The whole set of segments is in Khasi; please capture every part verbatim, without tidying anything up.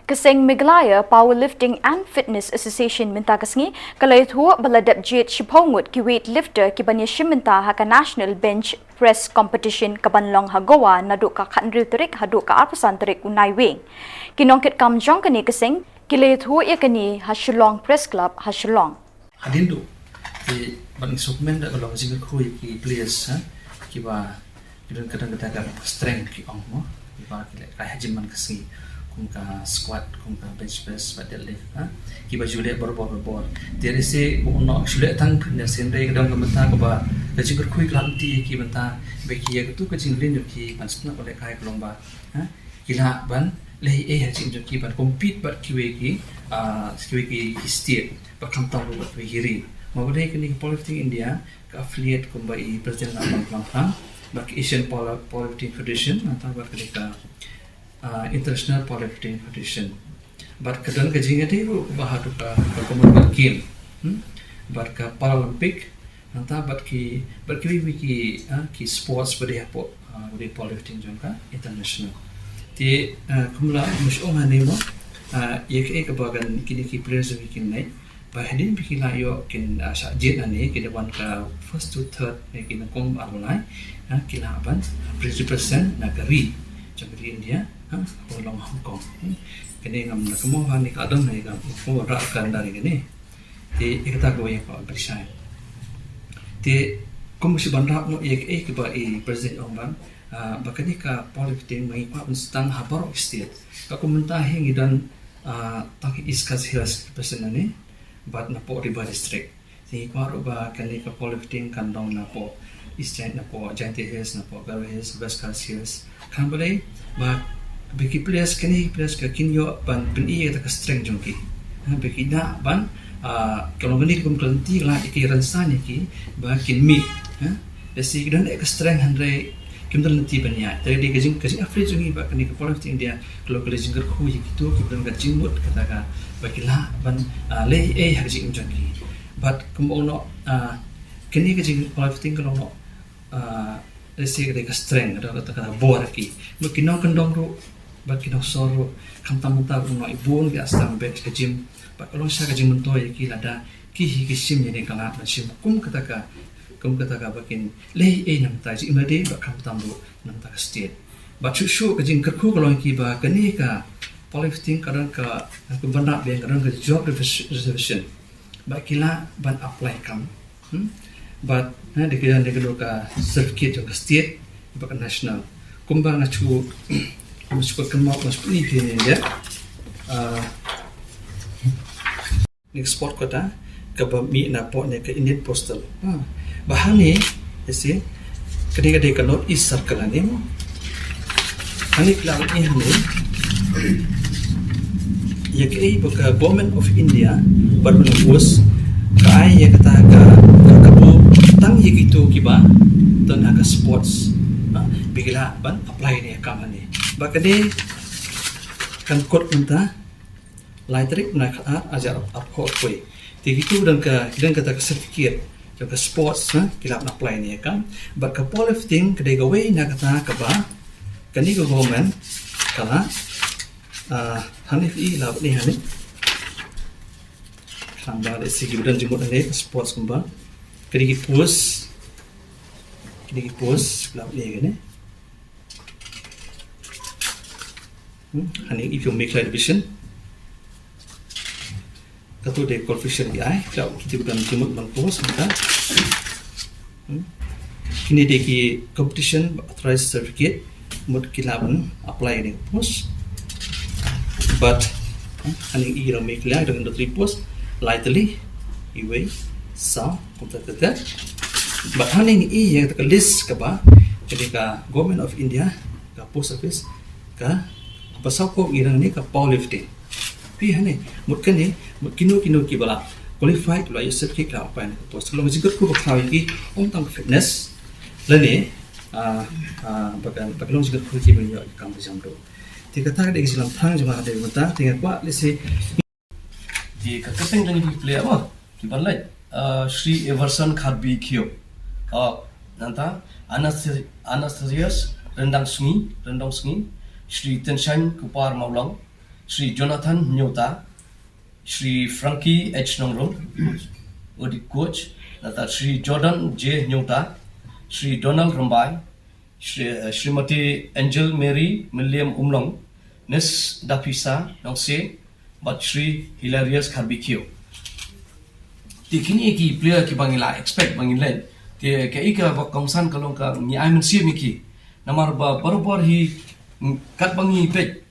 Ka seng Meghalaya Powerlifting and Fitness Association mynta ka sngi ka la ïathuh ba la dep jied shiphew ngut ki weightlifter ki ban ïashim bynta ha ka National Bench Press Competition ka ban long ha Goa naduh ka khathynriew tarik haduh ka arphew san tarik u Naiwieng. Ki nongkitkam jong kane ka seng ki la ïathuh ïa kane ha Shillong Press Club ha Shillong. Hadien duh te ban ngi sukmen da ka long jingkyrkhu ïa ki players ha kiba ki don ka don kata ka strength ki ong mo kiba ki leh kai ha gym man ka sngi kum ka squat kum ka bench press ba deadlift ha kiba ju leh barabor barabor. Te re se kum no shu leh tang fitness hynrei ka don ka mynta kaba ka jingkyrkhu ka lam ti ki mynta ba ki ïa ka tu ka jingrin ki ban sngap ba leh kai ka long ba ha ki lah ban leh ei ha jingkyrkhu ban compete bad kiwei ki ah kiwei ki state ba khamtam ruh bad kiwei ki ri. Ma ba dei kane ka Powerlifting India ka affiliate kumba i president la bang bang ha bad ka Asian Power- Powerlifting Federation nangta bad kane ka ah, International Powerlifting Federation. Bad ka don ka jingïadei ruh ba ha ka ka Commonwealth Game hmm? Bad ka Paralympic nangta bad ki bad ki wei ki ah, ki sports ba dei hapoh ah, ba dei powerlifting jong ka international. Te ah, kumla mush ong ha ne mo ah, ïa ka ïa ka ba kan kini ki players ki kin nai ba hadien ba ki la ïoh kin ah, shah jied na ne ki da wan ka first to third ne ki na kong ar lai ah, ki la ban represent na ka ri jong ka ri India ah, ka long Hong Kong. Hmm. Kane ngam na ka mo ha ne ka dang ne ka mo ra ka ndar kane. Te ïa kata ka wei ka bishai. Te kum shi ban rap mo ïa ka ïa ka ba i president ong ban ah, ba kane ka powerlifting ma i kwah ban stang ha baroh state. Ka kum mynta hi ngi don ah, tang East Khasi Hills president na ne bad na poh Ri Bhoi District. Te ngi kwah ruh ba kane ka powerlifting kan long na poh East Jain- na poh Jaintia Hills na poh Garo Hills West Khasi Hills. Kan ba dei ba ba ki players kane ki players ka kin ïoh ban pyni ïa ka strength jong ki. Ha, ba ki da ban ah, ka long kane kum ka lynti la ki rynsan ïa ki ba kin mih. Ha, da si ki don ka strength hynrei kim don lynti ban ïa. Te dei ka jing ka jing affiliate jong ngi ba kane ka powerlifting India ka long ka jingkyrkhu ïa ki tu ki don ka jingmut kata ka ba ki lah ban ah, leh ei ha ka jingim jong ki. Bad kumba u noh ah, kane ka jing powerlifting ka long noh ah, let's say ka dei ka strength ka dei ka bor ki. Bad ki nongkyndong ruh bad ki nongsor ruh khamtam mynta ruh noh i bun ki astang bad ka gym. Bad ka long sha ka jingmyntoi ïa ki lada ki hi ki shim ïa ne ka lad ban shim kum kata ka kum kata ka ba kin leh ei namta jingim lade bad khamtam ruh namta ka state. Bad shuh shuh ka jingkyrkhu ka long ïa ki ba kane ka powerlifting ka don ka ka ban da beng ka don ka job reservation. Ba ki lah ban apply kam. Hmm? Bad na dei ka dei ka certificate jong ka state ba ka national. Kumba nga chu nga chu ka mo nga chu ni ki ne ya. Ah, next spot kata ka ba mi na po ne ka Indian Postal. Ha. Ba ha ne isi ka dei ka dei ka North East Circle ne. Ani kla ni hani. Ïa ka ei ba ka Government of India bad ba post ka ai ïa kata ka ka kabu tang ïa kitu kiba don ha ka sports. Ha, bigla ban apply ne kam hani. Ba ka dei kan kot mynta lai tarik na ka ar ajar ar ko koi. Ti kitu dan ka dan kata ka certificate jong ka sports ha ki lap na apply ne kam. Bad ka powerlifting ka dei ka wei na kata ka ba kani ka government ka la ah, hanif i la ni hanif. Khang ba le si ki budan jumut ne sports kumba kani ki post kani ki post la ni kani. Hmm, hani if you make like vision. Katu de qualification di ai, ka ki budan jumut ban post ka. Hmm. Kini de ki competition authorized certificate mut ki la ban apply ni post. But hmm, hani i rong make la dong industry post lai tali iwei sa kumta tete. But hani i ya ka list ka ba jadi ka Government of India ka post office ka ba sa ko i rong ni ka powerlifting. Pi hane mut kane mut kino kino ki bala qualified la yusuf ki ka pa ne post long jingkyrkhu ba khlaw ki um tang fitness lane ah ah ba ka ba ka long jingkyrkhu ki ba yo kam ba jam do. Ti kata de ki lam thang jong ha de mata ti kwa le si. Ti ka kyrteng kane ki player ma ki ban leh ah Shri Everson Kharbi Khio. Ah nanta Anastasius Rendang Sngi Rendang Sngi, Shri Tenshan Kupar Mawlang, Shri Jonathan Nyota, Shri Frankie H Nongrum, Audit Coach, nata Shri Jordan J Nyota, Shri Donald Rambai, Shri, uh, Shrimati Angel Mary Milliam Umlong, Miss Dapisa Nongse, bad Shri Hilarius Kharbikiew. Te kine ki player kiba ngi la expect ba ngin leit. Te kaei kaba kongsan ka long ka ngi ai mynsiem ïa ki. Namar ba barabor hi, mm, katba ngi peit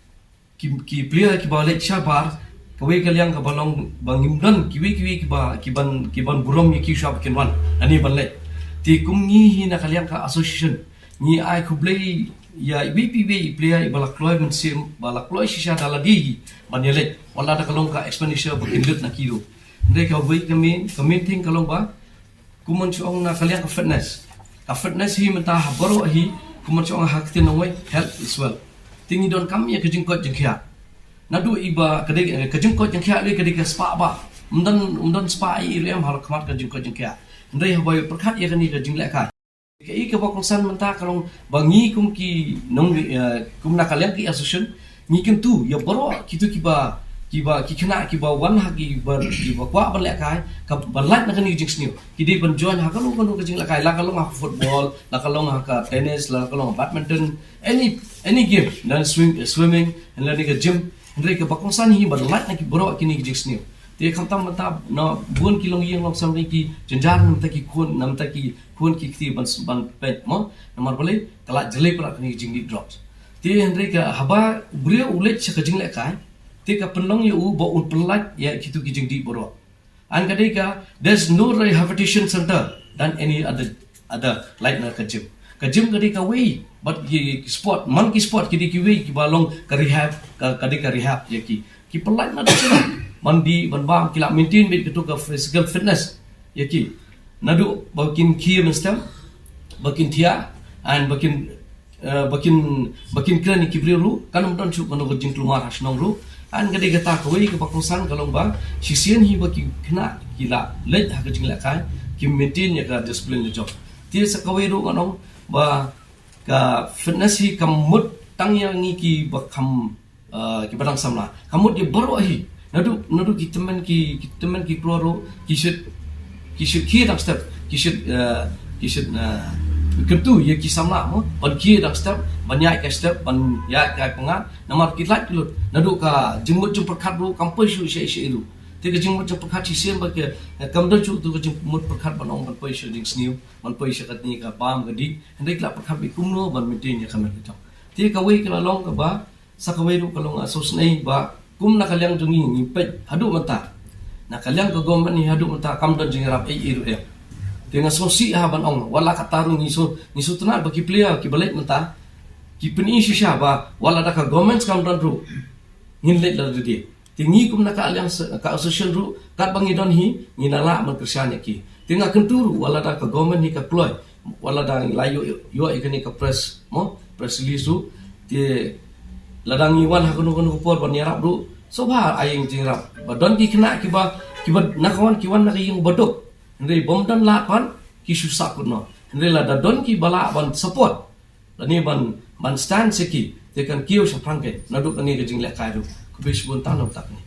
ki, ki player kiba leit shabar, kawei ka liang kaba long ba ngim don kiwei kiwei kiba, kiban, kiban burom ïa ki shuwa ba kin wan. Ani ban leit. Te kum ngi hi na ka liang ka association, ngi ai khublei ïa iwei pa iwei i player iba la kloi mynsiem, ba la kloi shisha da lade hi ban ïaleit. Wat la da ka long ka expenditure ba kin lut na ki ruh. Hynrei kawei ka main, ka main thing ka long ba, kumno shu ong na ka liang ka fitness. Ka fitness hi mynta ha baroh hi, kumno shu ong ha ka ktien nongwei, health is wealth. Te ngi donkam ïa ka jingkoit jingkhiah. Naduh iba ka dei, ka jingkoit jingkhiah lei ka dei ka spah ba. Ym don, ym don spah ei ei ruh em ha khmat ka jingkoit jingkhiah. Hynrei haba ïa pyrkhat ïa kane ka jinglehkai, kaei kaba kongsan mynta ka long ba ngi kum ki nong, eh, kum na ka liang ki association, ngi kyntu ïa baroh kito kiba, kiba, ki khynnah kiba wan ha kiba, kiba kwah ban lehkai, ka ban lait na kane ka jingsniew. Ki dei ban join ha kano kano ka jinglehkai, la ka long ha football, la ka long ha ka tennis, la ka long badminton, any, any game, dan swim, eh, swimming, lane ka gym. Hynrei kaba kongsan hi ban lait na ki baroh kine ki jingsniew. Te khamtam mynta na bun ki longïing longsem ne ki jynjar na bynta ki khun, na bynta ki khun ki kti ban, ban peit mo. Namar balei ka la jlei palat kine ki jingdih drugs. Te hynrei ka haba u briew u leit sha ka jinglehkai, te ka pynlong ïa u ba un pynlait ïa kito ki jingdih baroh. An ka dei ka, there's no rehabilitation center than any other, other, like na ka gym. Ka gym ka dei kawei, bad ki sport, man ki sport ki dei kiwei kiba long ka rehab, ka, ka dei ka rehab ïa ki. Ki pynlait na ka gym. Ban dih, ban bam, ki la maintain beit kato ka physical fitness ïa ki. Naduh ba kin khie mynstep, ba kin thiah, and ba kin, eh, ba kin, ba kin kren ïa ki briew ruh, kan ym don shuh kano ka jingkulmar ha shnong ruh. And ka dei kata kawei kaba kongsan ka long ba shisien hi ba ki khynnah ki la leit ha ka jinglehkai, ki maintain ïa ka discipline la jong. Te sa kawei ruh ngan ong ba ka fitness hi kam mut tang ïa ngi kiba kham, eh, kiba dang samla. Ka mut ïa baroh hi. Naduh, naduh ki tymmen ki, ki tymmen ki kloi ruh, ki shait, ki shait khie dang step, ki shait, eh, ki shait, eh, kyntu ïa ki samla mo, ban khie dang step, ban ïaid kai step, ban ïaid kai pyngngad, namar ki lait ki lut. Naduh ka jingmut jingpyrkhat ruh kam poi shuh sha sha ruh. Te ka jingmut jingpyrkhat shisien ba ka, eh, kam don shuh tu ka jingmut pyrkhat ban ong ban poi sha jingsniew, ban poi sha katne ka bam ka dih. Hynrei ki la pyrkhat beit kumno ban maintain ïa ka met ka jong. Te kawei ka la long kaba, sa kawei ruh ka long, ah, sngewsynei ba kum na ka liang jong ngi ngi peit haduh mynta. Na ka liang ka government hi haduh mynta kam don jingïarap ei ei ruh em. Te nga sngewsih ha ban ong, wat la katta ruh ngi shu, ngi sngewtynnat ba ki player kiba leit mynta ki pyni shisha ba wat la da ka government kam don ruh ngin leit lada dei. Te ngi kum na ka liang se-, ka association ruh katba ngi don hi ngi la lah ban kyrshan ïa ki. Te nga kyntu ruh wat la da ka government hi ka kloi, wat la da ngi la ïoh, ïoh ïa kane ka press, mo, press release ruh. Te lada ngi wan ha kano kano ka por ban ïarap ruh, sngewbha ai ïing jingïarap. Ba don ki khynnah kiba, kiba na ka wan, ki wan na ka ïing ba duk. Hynrei bym don lad ban ki shu sah kut noh. Hynrei lada don kiba lah ban support, lane ban, ban stand sha ki, te kan kiew shaphrang kein naduh kane ka jinglehkai ruh. Khublei shibun tang na ka bynta kane.